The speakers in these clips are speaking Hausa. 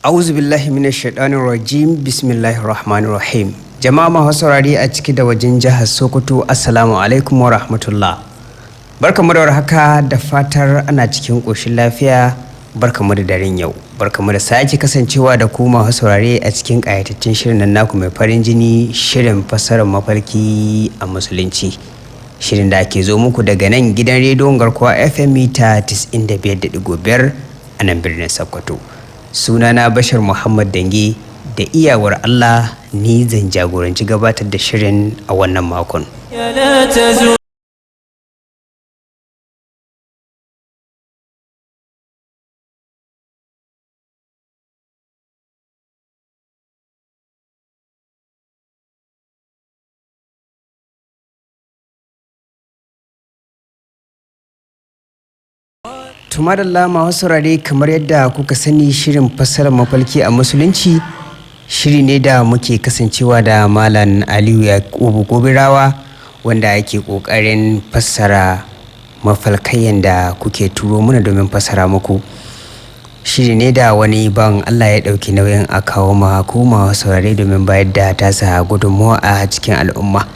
A'udhu billahi minash shaitanir rajim. Bismillahir rahmanir rahim. Jama'a masu saurari a ciki da wajen jihar Sokoto, assalamu alaikum wa rahmatullah. Barkamu da warhaka, da fatar ana cikin ƙoshin lafiya. Barkamu da daren yau. Barkamu da sake kasancewa da ku masu saurare a cikin ƙayataccen shirin nan naku mai farin jini, shirin fassarar mafarki a musulunci. Shirin da ake zo muku daga nan gidan rediyon Garkuwa FM mita 95.5 a nan birnin Sokoto. Sunana Bashar Muhammad Dange, da iyawar Allah ni zan jagoranci gabatar da shirin a wannan makon. لا تزول. Tumadalla masu saurare, kamar yadda kuka sani, shirin fassarar mafarki a musulunci shiri ne da muke kasancewa da Malam Aliyu Yakubu Gobirawa, wanda yake ƙoƙarin fassara mafalkayan da kuke turo mana domin fassara muku. Shiri ne da wani ban Allah ya ɗauki nauyin a kawo ma ku masu saurare domin bayar da tasa gudunmuwa a cikin al'umma.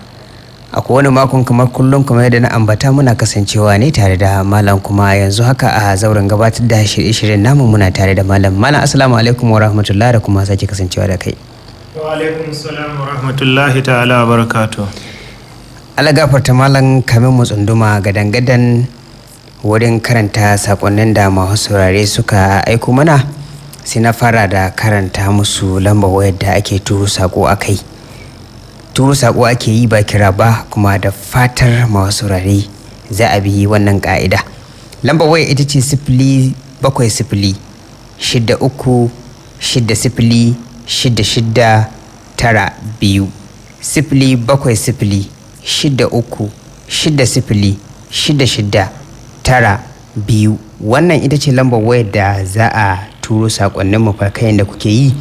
A kowane makon, kamar kullum, kamar yadda na ambata, muna kasancewa ne tare da malam, kuma yanzu haka a zauren gabatar da shirye-shiryen namu muna tare da malam. Malam, assalamu alaikum wa rahmatullah, da kuma sake kasancewa da kai. Wa alaikum salam wa rahmatullahi ta'ala wa barakatuh. Allah gafarta malam, kamin mu tsunduma gadan-gadan wurin karanta sakonnin da masu saurare suka aiko mana, sai na fara da karanta musu lambar wayar da ake turo sako a kai. Turo sako ake yi, ba kira ba, kuma da fatar masu saurare za a bi wannan ka'ida. Lambar waya ita ce 07063606692, 07063606692. Wannan ita ce lambar wayar da za a turo sakonnin mafarkayan da kuke yi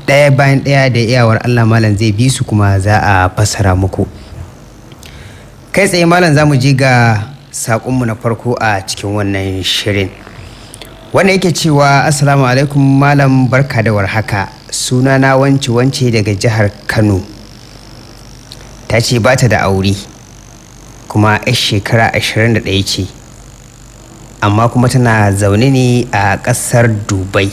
ɗaya bayan ɗaya. Da iyawar Allah malam zai bi su kuma za a fassara muku. Kai tsaye malam, za mu je ga saƙonmu na farko a cikin wannan shirin. Wannan yake cewa, "Assalamu alaikum malam, barka da warhaka. Sunana wance wance daga jihar Kano." Ta ce ba ta da aure kuma 'yar shekara 21 ce, amma kuma tana zaune ne a ƙasar Dubai,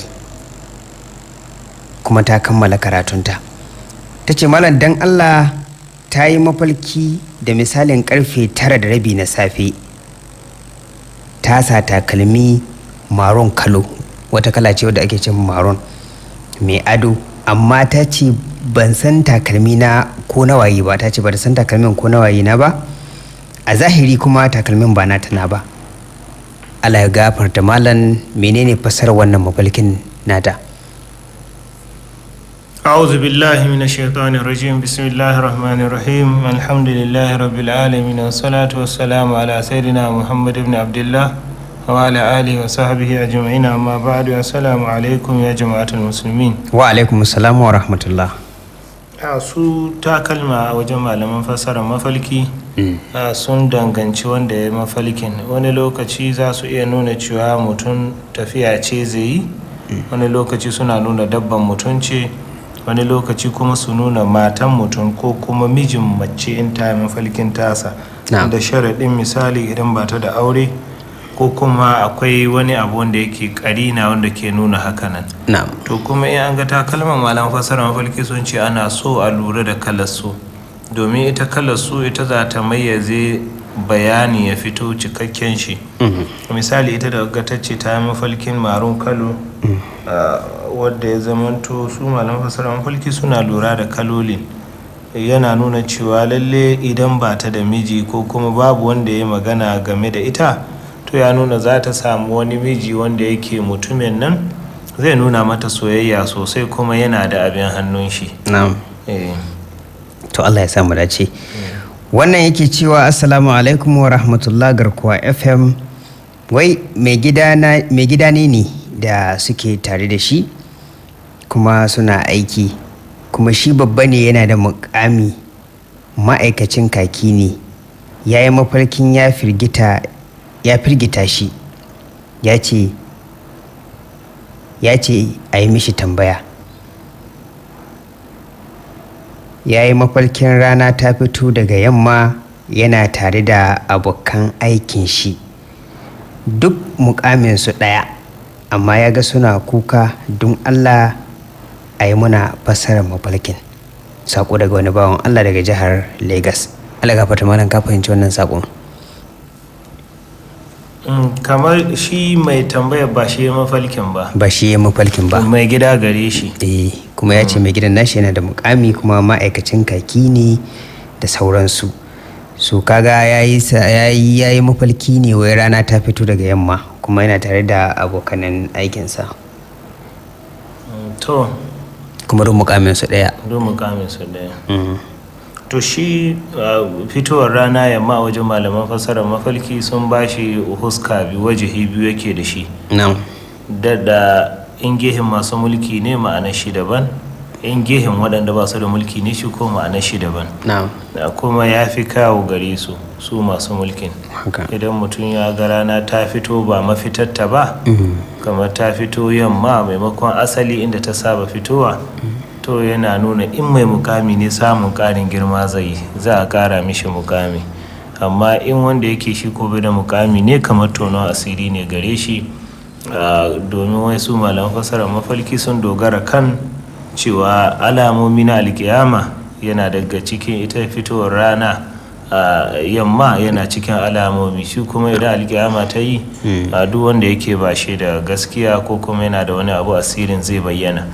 kuma ta kammala karatunta. Ta ce, "Malam, dan Allah, ta yi mafalki da misalin karfe 9:30 na safe ta sa takalmi maroon colour, wata kala ce wadda ake ce maroon mai ado, amma ta ce ban san takalmi na ko na waye ba. Ta ce ba ta san takalmin ko na waye na ba a zahiri, kuma takalmin ba na tana ba. Allah ya gafarta malam, menene fassarar wannan mafalkin nata?" أعوذ بالله من الشيطان الرجيم. بسم الله الرحمن الرحيم. الحمد لله رب العالمين، والصلاة والسلام على سيدنا محمد بن عبد الله وعلى آله وصحبه أجمعين. أما بعد، السلام عليكم يا جماعة المسلمين. Wa alaikum assalam wa rahmatullah. A su takalma a wajen malaman fassarar mafalki sun danganci wanda ya yi mafalkin. Wani lokaci za su iya nuna cewa mutum tafiya ce zai yi, wani lokaci suna nuna dabban mutum ce, wani lokaci kuma su nuna matan mutum ko kuma mijin mace in ta yi mafalkin tasa. Na'am. Da sharaɗin misali idan ba ta da aure ko kuma akwai wani abu wanda yake ƙarina wanda ke nuna hakanan. To kuma in an ga takalman, malam fasara mafarki sun ce ana so a lura da kalar su, domin ita kalar su ita za ta mayyaze bayani ya fito cikakken shi. Misali, ita da ga ce ta yi mafalkin maroon colour, wadda ya zamanto su malam fasara mafalki suna lura da kalolin, yana nuna cewa lalle idan ba ta da miji ko kuma babu wanda ya magana game da ita, to ya nuna za ta samu wani miji wanda yake mutumin nan zai nuna mata soyayya sosai kuma yana da abin hannun shi. Na'am. To Allah ya samu dace. Wannan yake cewa, "Assalamu alaikum wa rahmatullah, Garkuwa FM. Wai mai gida ne da suke tare da shi kuma suna aiki, kuma shi babba ne, yana da mukami, ma'aikacin kaki ne. Ya yi mafarkin ya firgita shi, ya ce a yi mishi tambaya." Ya yi mafarkin rana ta fito daga yamma, yana tare da abokan aikin shi, duk mukaminsu ɗaya, amma ya ga suna kuka. Don Allah a yi muna fassarar mafarkin. Sako daga wani bawan Allah daga jihar Lagos. Allah gafarta malam, ka fahimci wannan sakon? Kamar shi mai tambaya ba shi ya mafalkin ba. Ba shi ya mafarkin ba. Mai gida gare shi. Eh, kuma ya ce mai gidan nashi yana da mukami kuma ma'aikacin kaki ne da sauransu. So kaga yayi yayi yayi mafalki ne wai rana ta fito daga yamma kuma yana tare da abokanan aikinsa. To. Kuma duk mukamin su daya. Duk mukamin su daya. To shi fitowar rana yamma a wajen malaman fassarar mafalki sun ba shi huska biyu, wajihi biyu yake da shi. Na'am. Da in gehin masu mulki ne ma'anar shi daban, in gehin waɗanda ba su da mulki ne shi ko ma'anar shi daban. Na'am. Kuma ya fi kawo gare su, su masu mulkin. Idan mutum ya ga rana ta fito ba mafitarta ba, kamar ta fito yamma maimakon asali inda ta saba fitowa, to yana nuna in mai mukami ne samun ƙarin girma zai yi, za a ƙara mishi mukami. Amma in wanda yake shi ko bai da mukami ne, kamar tonon asiri ne gare shi. Domin wai su malaman fassarar mafalki sun dogara kan cewa alamomi na alkiyama yana daga cikin ita fitowar rana a yamma, yana cikin alamomi. Shi kuma idan alkiyama ta yi, a duk wanda yake ba shi da gaskiya ko kuma yana da wani abu, asirin zai bayyana.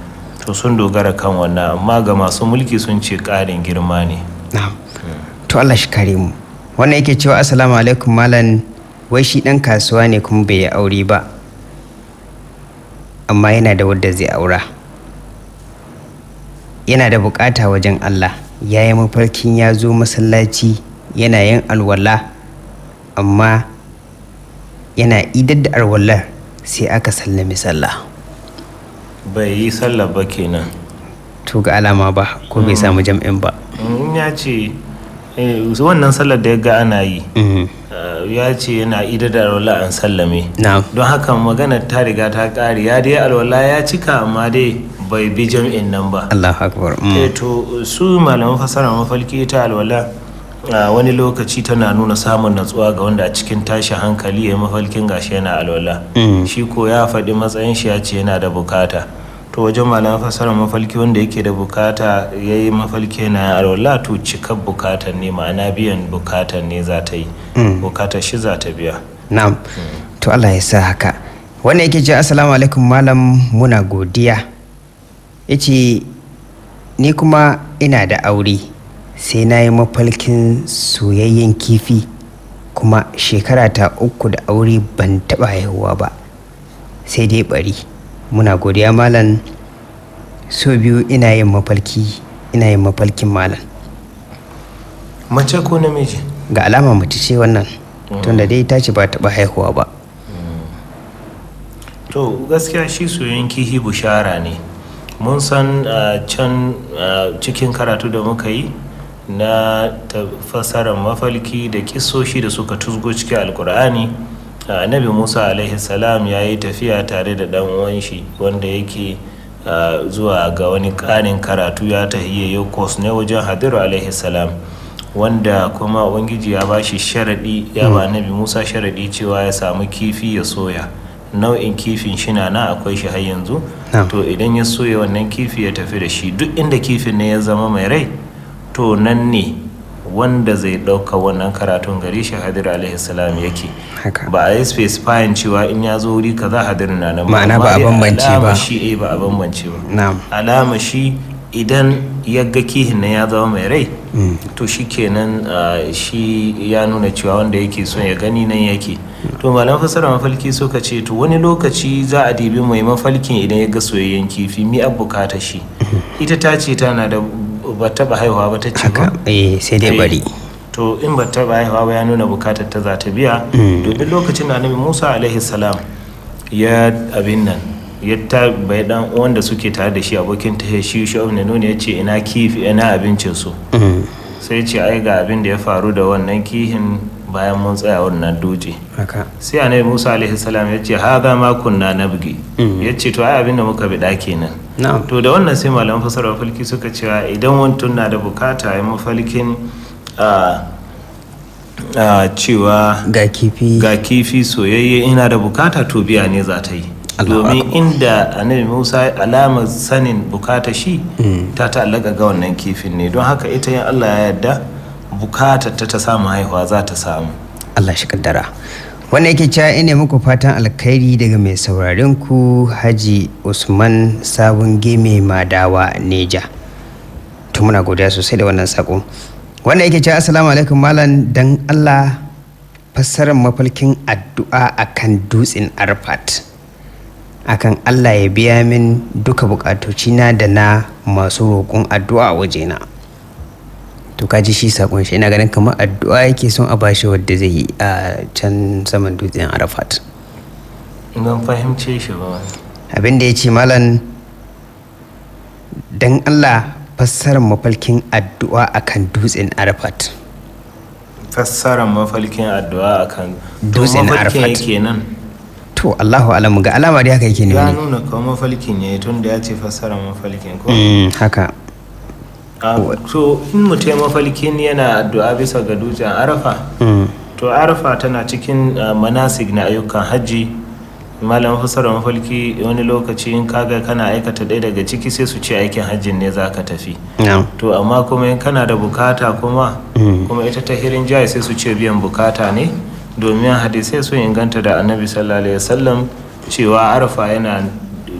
To sun dogara kan wannan, amma ga masu mulki sun ce ƙarin girma ne. Na'am. To Allah shi kare mu. Wannan yake cewa assalamu alaikum malam, wai shi dan kasuwa ne kuma bai yi aure ba, amma yana da wadda zai aura. Yana da bukata wajen Allah. Ya yi mafarkin ya zo masallaci yana yin alwala, amma yana idar da alwalar sai aka sallami sallah. Bai yi sallah ba kenan. To ga alama ba ko bai samu jam'in ba. In ya ce wannan sallar da ya ga ana yi, ya ce yana idar da alwala an sallame. Na'am. Don haka magana ta riga ta ƙare, ya dai alwala ya cika amma dai bai bi jam'in nan ba. Allahu akbar. To su malaman fasara mafalki, ita alwala a wani lokaci tana nuna samun natsuwa ga wanda a cikin tashin hankali ya mafalkin gashi yana alwala. Shi ko ya faɗi matsayin shi, ya ce yana da bukata. To wajen malaman fasara mafalki, wanda yake da bukata ya yi mafalki yana alwala, to cikar bukatar ne, ma'ana biyan bukatar ne za ta yi, bukatar shi za ta biya. Na'am. To Allah ya sa haka. Wannan yake ce assalamu alaikum malam, muna godiya. Yace ni kuma ina da aure, sai na yi mafalkin soyayyen kifi, kuma shekara ta 3 da aure ban taɓa haihuwa ba sai dai bari. Muna godiya malam. So biyu ina yin mafalki, ina yin mafalkin malam. Mace ko namiji? Ga alama mace ce wannan, tunda dai ta ce ba taɓa haihuwa ba. To gaskiya shi soyayyen kifi bushara ne. Mun san can cikin karatu da muka yi na fassarar mafalki da kisoshi da suka tuzgo cikin Alkur'ani, Annabi Musa alaihi salam ya yi tafiya tare da dan uwan shi wanda yake zuwa ga wani ƙarin karatu, ya tahiye yau course ne wajen Hadiru alaihi salam, wanda kuma Ubangiji ya ba shi sharaɗi, ya ba Annabi Musa sharaɗi cewa ya samu kifi ya soya. Nau'in kifin shi na nan akwai shi har yanzu. To idan ya soya wannan kifi ya tafi da shi, duk inda kifin ne ya zama mai rai, to nan ne wanda zai ɗauka wannan karatun gare shi, Hadir alaihi salam, yake. Ba a yi specifying cewa in ya zo wuri kaza Hadir na nan. Ma'ana ba a bambance ba. Shi ba a bambance ba. Alama shi idan ya ga kihin nan ya zama mai rai, to shi kenan, shi ya nuna cewa wanda yake son ya gani nan yake. To malam fasara mafalki suka ce to wani lokaci za a dibi mai mafalkin, idan ya ga soyayyen kifi, mi an bukata shi? Ita ta ce tana da, ba taba haihuwa ba, ta ce ba. Sai dai bari. To in ba taba haihuwa ba, ya nuna bukatar ta za ta biya, domin lokacin da Annabi Musa alaihi salam ya abin nan, ya ta bai dan wanda suke tare da shi, abokin ta shi shi ne nuna, ya ce ina kifi, ina abincin su? Sai ce ai ga abin da ya faru da wannan kihin. Bayan mun tsaya wannan dutse. Haka. Sai Annabi Musa alaihi salam ya ce, "Hadha ma kunna nabgi." Ya ce, "To ai abin da muka bi kenan." To da wannan sai malaman fasara mafalki suka cewa idan mutum na da bukata ya mafalkin cewa ga kifi, ga kifi soyayye, ina da bukata, to biya ne za ta yi. Allahu Domin inda Annabi Musa alamar sanin bukata shi ta ta'allaka ga wannan kifin ne, don haka ita in Allah ya yarda bukatar ta ta samu haihuwa za ta samu. Allah shi kaddara. Wannan yake cewa, ina muku fatan alkhairi daga mai sauraren ku Haji Usman Sabon Geme, Madawa, Neja. To muna godiya sosai da wannan sako. Wannan yake cewa, "Assalamu alaikum malam, dan Allah fassarar mafalkin addu'a akan dutsen Arfat, akan Allah ya biya min duka bukatocina da na masu roƙon addu'a a wajena." To kaji shi sakon shi, ina ganin kamar addu'a yake son a bashi wadda zai yi a can saman dutsen Arafat. Ban fahimce shi ba. Abin da ya ce, malam, dan Allah fassarar mafalkin addu'a akan dutsen Arafat. Fassarar mafalkin addu'a akan to Dutsen mafalkin Arafat. yake nan. To Allahu alamu, ga alama dai haka yake Ya ne. nuna kawai mafalkin ya yi, tun da ya ce fassarar mafalkin ko. Haka. To in mutum ya mafalkin yana addu'a bisa ga dutsen Arafa, to Arafa tana cikin manasik na ayyukan hajji. Malam fassara mafalki wani lokaci in kaga kana aikata ɗaya daga ciki, sai su ce aikin hajjin ne za ka tafi. To amma kuma in kana da bukata kuma, kuma ita ta hirin jaye, sai su ce biyan bukata ne, domin hadisai sun inganta da Annabi sallallahu alaihi wasallam cewa Arafa yana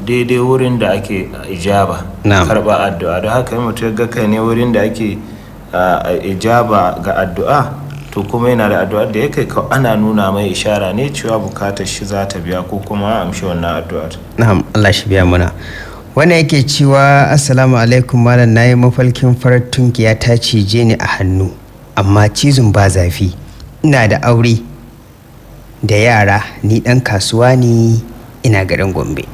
daidai wurin da ake ijaba, karba addu'a. Don haka in mutum ya ga kai ne wurin da ake ijaba ga addu'a, to kuma yana da addu'ar da ya kai, ana nuna mai ishara ne cewa bukatar shi za ta biya ko kuma a amshi wannan addu'ar. Na'am, Allah shi biya muna. Wannan yake cewa, "Assalamu alaikum malam, nayi mafalkin farar tunkiya ta cije ni a hannu, amma cizon ba zafi. Ina da aure da yara, ni dan kasuwa ne, ina garin Gombe."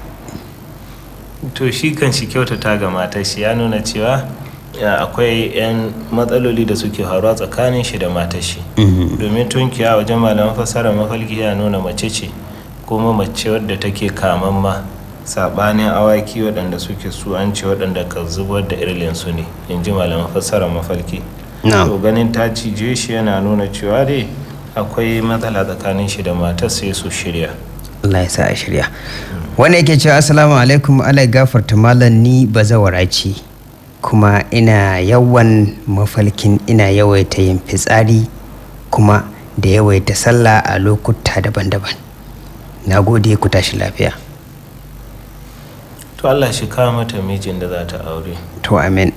To shi kan shi kyautata ga matar shi ya nuna cewa akwai 'yan matsaloli da suke faruwa tsakanin shi da matar shi, domin tunkiya wajen malaman fassara mafalki ya nuna mace ce, kuma mace wadda take kamamma, saɓanin awaki waɗanda suke su an ce waɗanda ka zubar da irin su ne, in ji malaman fassara mafalki. To ganin ta cije shi yana nuna cewa dai akwai matsala tsakanin shi da matar, sai su shirya. Allah ya sa a shirya. Wannan yake cewa, "Assalamu alaikum, Allah ya gafarta malam, ni bazawara ce, kuma ina yawan mafalkin ina yawaita yin fitsari kuma da yawaita sallah a lokuta daban-daban. Na gode, ku tashi lafiya." To Allah shi kawo mata mijin da za ta aure. To amin.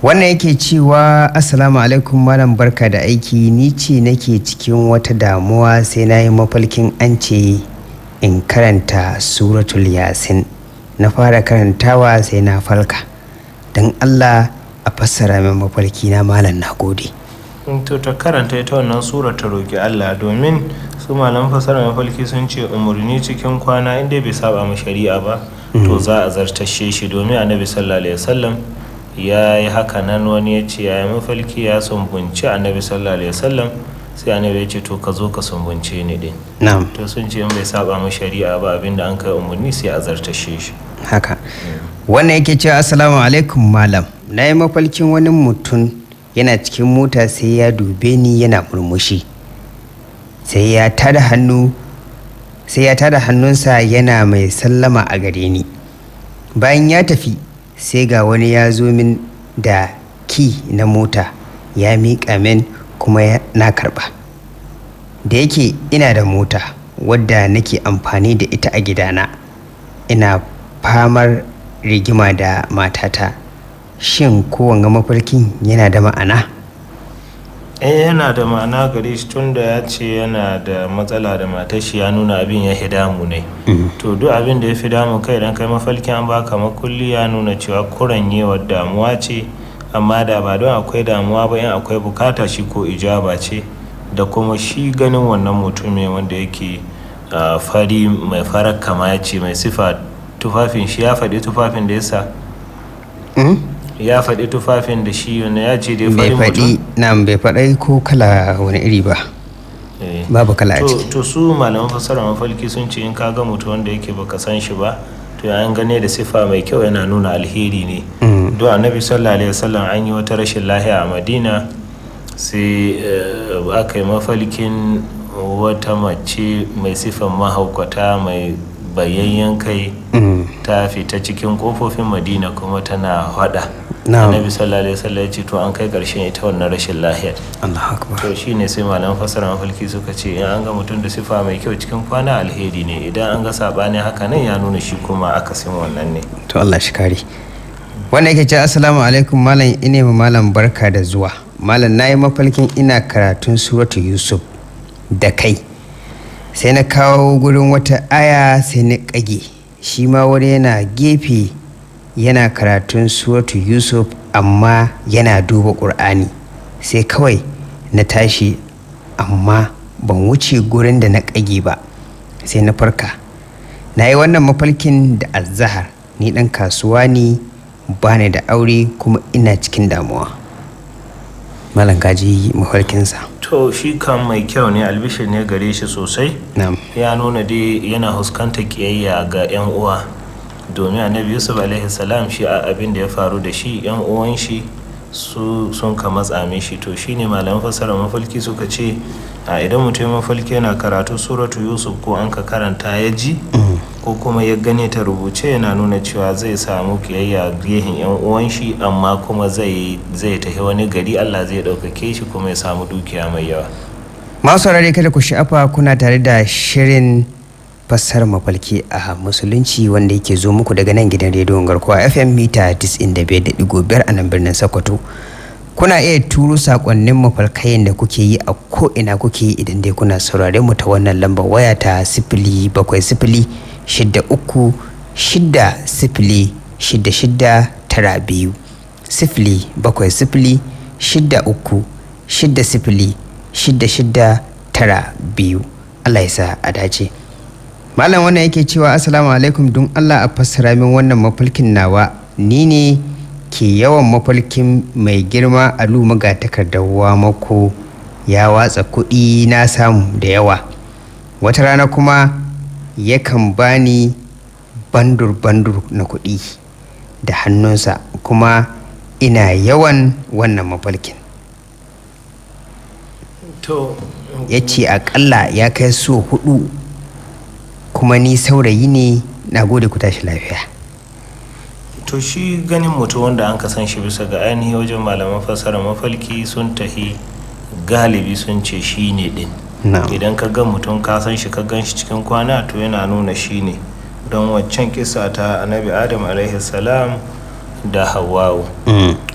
Wannan yake cewa, "Assalamu alaikum malam, barka da aiki. Ni ce nake cikin wata damuwa, sai na yi mafalkin an ce in karanta Suratul Yasin. Na fara karantawa sai na falka. Don Allah a fassara min mafalki na malam, na gode." To ta karanta ita wannan sura, ta roki Allah, domin su malam fasara mafalki sun ce umarni cikin kwana inda bai saba ma shari'a ba, to za a zartashe shi, domin Annabi sallallahu alaihi wasallam ya yi haka nan. Wani ya ce ya yi mafalki ya sumbunci Annabi sallallahu alaihi wasallam, sai Annabi ya ce, "To ka zo ka sumbunce ni din." To sun ce in bai saba ma shari'a ba, abinda an kai umarni sai a zartashe shi. Haka. Wannan yake cewa, "Assalamu alaikum malam, na yi mafalkin wani mutum yana cikin mota, sai ya dube ni yana murmushi, sai ya tada hannunsa yana mai sallama a gare ni. Bayan ya tafi, sai ga wani ya zo min da key na mota ya miƙa min, kuma na karɓa. Da yake ina da mota wadda nake amfani da ita a gidana, ina famar rigima da matata. Shin ko wanga mafarkin yana da ma'ana?" Eh, yana da ma'ana gare shi, tunda ya ce yana da matsala da matar shi, ya nuna abin ya fi damu ne. To duk abin da ya fi damu kai, idan kai mafalkin an baka makulli, ya nuna cewa kuranyewar damuwa ce. Amma da ba don akwai damuwa ba, in akwai bukata shi ko ijaba ce, da kuma shi ganin wannan mutumin wanda yake fari mai farar kama, ya ce mai sifa tufafin shi, ya faɗi tufafin da ya sa. Ya faɗi tufafin da shi wanda ya ce dai Bai farin faɗi mutum. Na'am, bai faɗi ko kala wani iri ba. Babu kala a ciki. To su malaman fassara mafalki sun ce in ka ga mutum wanda yake baka san shi ba, to an gane da sifa mai kyau yana nuna alheri ne. Don Annabi sallallahu alaihi wasallam an yi wata rashin lahiya a Madina, sai aka yi mafalkin wata mace mai sifan mahaukata mai bayayyen kai ta fita cikin kofofin Madina kuma tana hada. Annabi sallallahu alaihi wasallam ya ce to an kai karshen ita wannan rashin lahiyar. Allahu akbar. To shine sai malaman fasara mafalki suka ce in an ga mutum da sifa mai kyau cikin kwana alheri ne, idan an ga sabanin haka nan ya nuna shi kuma akasin wannan ne. To Allah shi kare. Wannan yake ce assalamu alaikum malam, ine ma malam barka da zuwa. Malam, nayi mafalkin ina karatun suratu Yusuf da kai, sai na kawo gurin wata aya sai na kage, shi ma wani yana gefe yana karatun suratu Yusuf amma yana duba Ƙur'ani, sai kawai na tashi amma ban wuce gurin da na kage ba sai na farka. Na yi wannan mafalkin da azahar. Ni ɗan kasuwa ne, ba ni da aure kuma ina cikin damuwa. Malam, kaji mafalkinsa. To shi kan mai kyau ne, albishir ne gare shi sosai. Na'am. Ya nuna dai yana huskantar kiyayya ga yan uwa, domin Annabi Yusuf alaihi salam shi a abin da ya faru da shi yan uwan shi su sun ka matsa mishi. To shine malaman fassara mafalki suka ce a idan mutum mafalki yana karatu suratu Yusuf ko an ka karanta ya ji ko kuma ya gane ta rubuce, yana nuna cewa zai samu kiyayya gehen yan uwan shi, amma kuma zai tafi wani gari, Allah zai ɗaukake shi kuma ya samu dukiya mai yawa. Masu saurare, kada ku sha'afa, kuna tare da shirin fassarar mafalki a musulunci wanda yake zo muku daga nan gidan rediyon Garkuwa FM mita 95.5 a nan birnin Sokoto. Kuna iya turo sakonnin mafalkayin da kuke yi a ko'ina kuke yi idan dai kuna saurare mu ta wannan lambar waya ta 070 63 60 66 92, 070 63 60 66 92. Allah ya sa a dace. Malam, wannan yake cewa assalamu alaikum, don Allah a fassara min wannan mafalkin nawa. Ni ne ke yawan mafalkin mai girma Alu Magatakardar Mako ya watsa kuɗi na samu da yawa. Wata rana kuma yakan bani bandur-bandur na kuɗi da hannunsa, kuma ina yawan wannan mafalkin. To Ya ce akalla ya kai so 4, kuma ni saurayi ne. Na gode, ku tashi lafiya. To shi ganin mutum wanda an san shi bisa ga ainihi, wajen malaman fassara mafalki sun tahi galibi sun ce shi ne din. Idan ka ga mutum ka san shi, ka gan shi cikin kwana, to yana nuna shi ne, don waccan kisa ta Annabi Adam alaihi salam da Hawwa'u.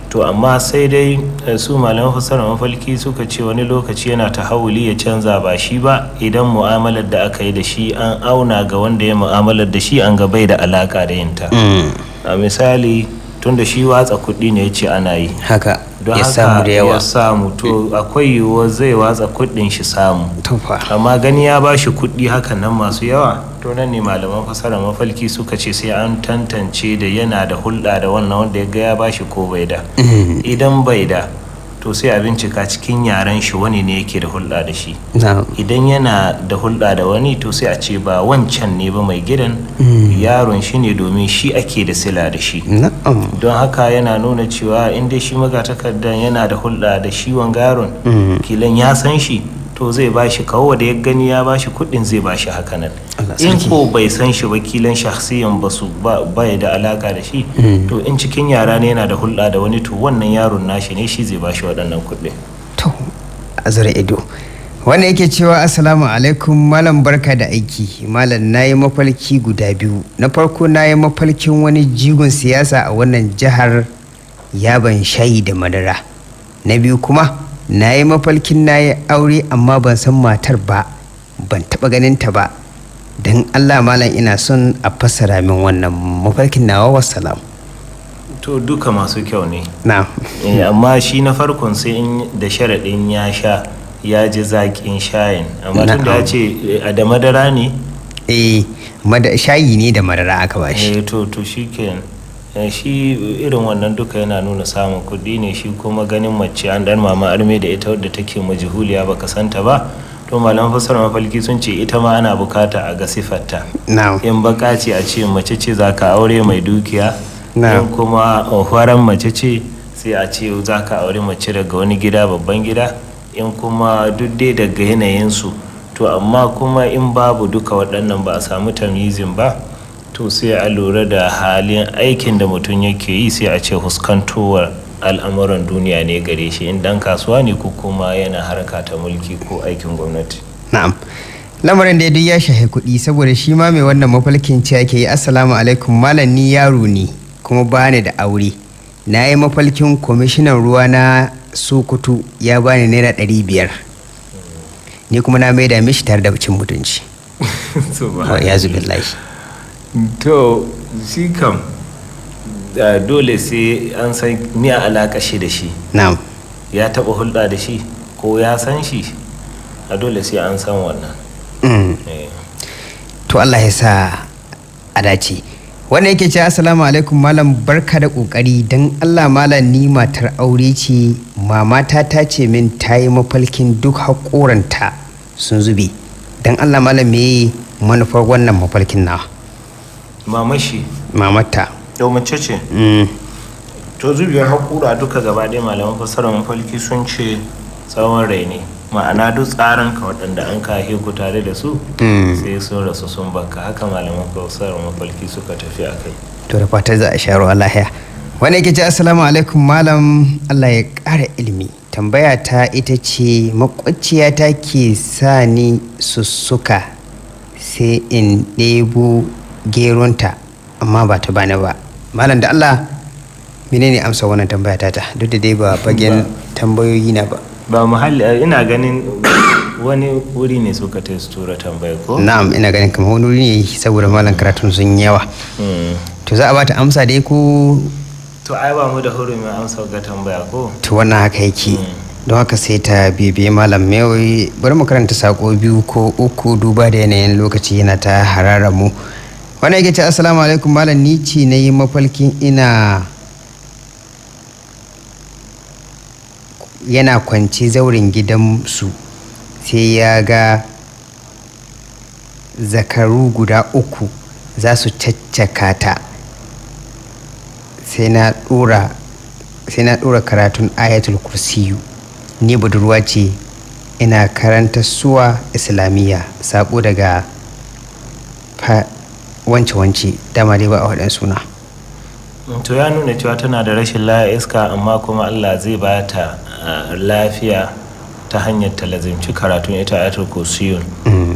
To amma sai dai su malaman fassara mafalki suka ce wani lokaci yana tahawuli ya canza ba shi ba, idan mu'amalar da aka yi da shi an auna ga wanda ya mu'amalar da shi an ga bai da alaka da yinta. A misali, tunda shi watsa kuɗi ne ya ce ana yi, haka don ya samu da yawa, ya samu, to akwai yiwuwar zai watsa kuɗin shi samu. Tofa. Amma gani ya ba shi kuɗi hakan nan masu yawa, to nan ne malaman fasara mafalki suka ce sai an tantance da yana da hulɗa da wannan wanda ya ga ya ba shi ko bai da. Idan bai da, to sai a bincika cikin yaren shi wani ne yake da hulɗa da shi. Idan yana da hulɗa da wani, to sai a ce ba wancan ne ba mai gidan, yaron shi ne, domin shi ake da sila da shi. Don haka yana nuna cewa in dai shi magatakardan yana da hulɗa da shi wanga yaron, kilan ya san shi, to zai ba shi kawo da ya gani ya ba shi kuɗin, zai ba shi hakanan. In ko bai san shi ba, kilan shahsiyan ba su ba da alaka da shi, to in cikin yara ne yana da hulɗa da wani, to wannan yaron nashi ne, shi zai ba shi waɗannan kuɗin. To azura ido. Wanda yake cewa assalamu alaikum malam, barka da aiki. Malam, na yi mafalki guda biyu. Na farko, na yi mafalkin wani jigon siyasa a wannan jihar ya ban shayi da madara. Na biyu kuma, na yi mafalkin na yi aure amma ban san matar ba, ban taɓa ganin ta ba. Don Allah malam, ina son a fassara min wannan mafalkin nawa. Wassalam. To duka masu kyau ne. Na. Amma shi na farkon sai in da sharaɗin ya sha ya ji zaƙin shayin, amma tun da ya ce a da madara ne. Eh, shayi ne da madara aka ba shi. Eh, to shikenan. Shi irin wannan duka yana nuna samun kuɗi ne. Shi kuma ganin mace an dan mama arme da ita wadda take majihuliya baka santa ba, to malaman fassarar mafalki sun ce ita ma ana bukata a ga sifarta. In baka ce, a ce mace ce za ka aure mai dukiya. In kuma faran mace ce, sai a ce za ka aure mace daga wani gida, babban gida. In kuma duk dai daga yanayinsu. To amma kuma in babu duka waɗannan, ba a samu tamyizin ba, to sai a lura da halin aikin da mutum yake yi, sai a ce huskantowar al'amuran duniya ne gare shi, in dan kasuwa ne ko kuma yana harka ta mulki ko aikin gwamnati. Na'am, lamarin da duk ya shahi kuɗi, saboda shi ma mai wannan mafalkin ce yake yi: "Assalamu alaikum malam, ni yaro ne kuma bani da aure. Na yi mafalkin kwamishinan ruwa na Sokoto ya bani ₦500, ni kuma na maida mishi tare da cin mutunci." Ya zubillahi. To shi kam dole sai an san ni a alaƙa shi da shi. Ya taɓa hulɗa da shi ko ya san shi? A dole sai an san wannan. To Allah ya sa a dace. Wannan yake ce: "Assalamu alaikum malam, barka da kokari. Dan Allah malam, ni matar aure ce. Mamata ta ce min ta yi mafalkin duk haƙoranta sun zube. Dan Allah malam, me manufar wannan mafalkin nawa?" Mamashi? Mamata. To mace ce? To zubewar haƙura duka gaba ɗaya, malaman fassarar mafalki sun ce tsawon rai ne, ma'ana duk tsarin ka waɗanda an kahe ku tare da su sai sun rasu sun baka. Haka malaman fassarar mafalki suka tafi a kai. To da fatan za a sha ruwa lahiya. Wani yake ce: "Assalamu alaikum malam, Allah ya ƙara ilimi. Tambaya ta ita ce, makwabciyata ke sa ni sussuka, sai in ɗebo geronta amma ba ta bani ba. Malam, da Allah menene amsa wannan tambaya ta?" Duk da dai ba fagen tambayoyi na ba. Ba muhalli, ina ganin wani wuri ne suka ta su tura tambaya ko? Na'am, ina ganin kamar wani wuri ne, saboda malam karatun sun yawa. To za a bata amsa dai ko? To ai ba mu da hurumin amsa ga tambaya ko? To wannan haka yake, don haka sai ta bibiye malam Mewi. Bari mu karanta sako biyu ko uku, duba da yanayin lokaci yana ta harara mu. Wannan yake ce: "Assalamu alaikum malam, ni ce na yi mafalkin ina yana kwance zauren gidansu, sai ya ga zakaru guda uku za su caccaka ta, sai na dora karatun Ayatul Kursiyu. Ni budurwa ce, ina karanta suwa Islamiyya. Sako daga wance-wance." Dama dai ba a waɗansu suna. To ya nuna cewa tana da rashin lafiya iska, amma kuma Allah zai ba ta lafiya ta hanyar ta lazimci karatun ita Ayatul Kursiyun,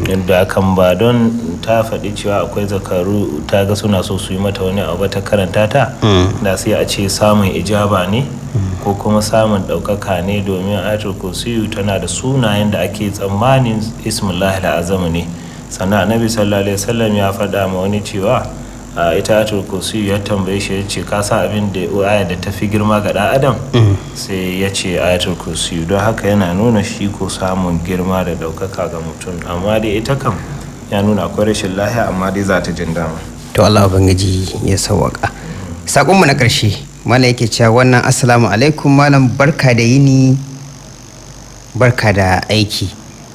yadda akan ba don ta faɗi cewa akwai zakaru ta ga suna so su yi mata wani abu, ta karanta ta, da sai a ce samun ijaba ne ko kuma samun ɗaukaka ne, domin Ayatul Kursiyu tana da sunayen da ake tsammanin Ismullahi Azamu ne. Sannan Annabi sallallahu alaihi wasallam ya faɗa ma wani cewa a ita Ayatul Kursi, ya tambaye shi ya ce, "Ka sa abin da aya da tafi girma ga ɗan adam?" Sai ya ce Ayatul Kursi. Don haka yana nuna shi ko samun girma da ɗaukaka ga mutum, amma dai ita kam ya nuna akwai rashin lahiya, amma dai za ta jin dama. To Allah ubangiji ya sauwaka. Sakonmu na ƙarshe, malam yake cewa wannan: "Assalamu alaikum malam, barka da yini, barka da aiki.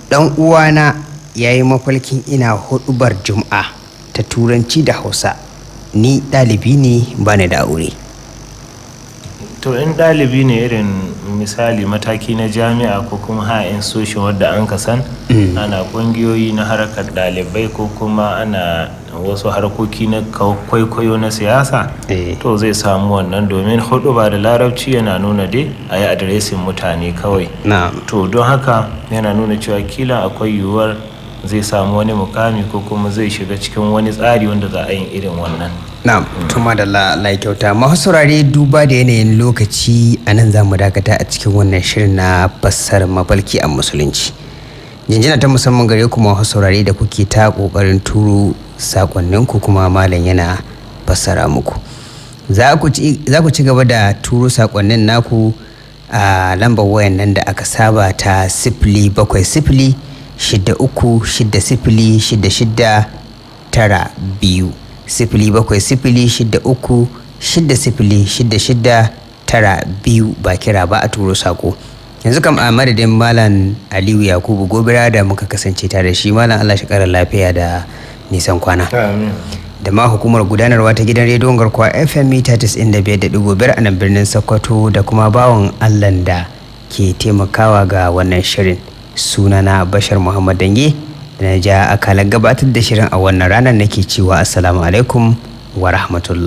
Dan uwana ya yi mafalkin ina hudubar Juma'a ta Turanci da Hausa. Ni ɗalibi ne, bani da aure." To in ɗalibi ne, irin misali mataki na jami'a ko kuma high institution wadda an ka san ana ƙungiyoyi na harkar ɗalibai ko kuma ana wasu harkoki na kwaikwayo na siyasa, to zai samu wannan, domin hudu ba da Larabci yana nuna dai a yi adiresin mutane kawai. To don haka yana nuna cewa kila akwai yiwuwar zai samu wani mukami ko kuma zai shiga cikin wani tsari wanda za a yi irin wannan. Na'am, tuma da Allah kyauta. Masu saurare, duba da yanayin lokaci, a nan za mu dakata a cikin wannan shirin na fassarar mafalki a Musulunci. Jinjina ta musamman gare ku masu saurare da kuke ta kokarin turo sakonninku kuma malam yana fassara muku. Za ku ci gaba da turo sakonnin naku a lambar wayan nan da aka saba ta 07063606692, 07063. 606692. Ba kira ba, a turo sako. Yanzu kam a madadin Malam Aliyu Yakubu Gobira da muka kasance tare da shi, Malam, Allah shi kara lafiya da nisan kwana. Amin. Da ma hukumar gudanarwa ta gidan rediyon Garkuwa FM mita 95.5 a nan birnin Sokoto, da kuma bawan Allan da ke taimakawa ga wannan shirin, sunana Bashar Muhammad Dange da na ja akalar gabatar da shirin a wannan ranar nake cewa assalamu alaikum wa rahmatullah.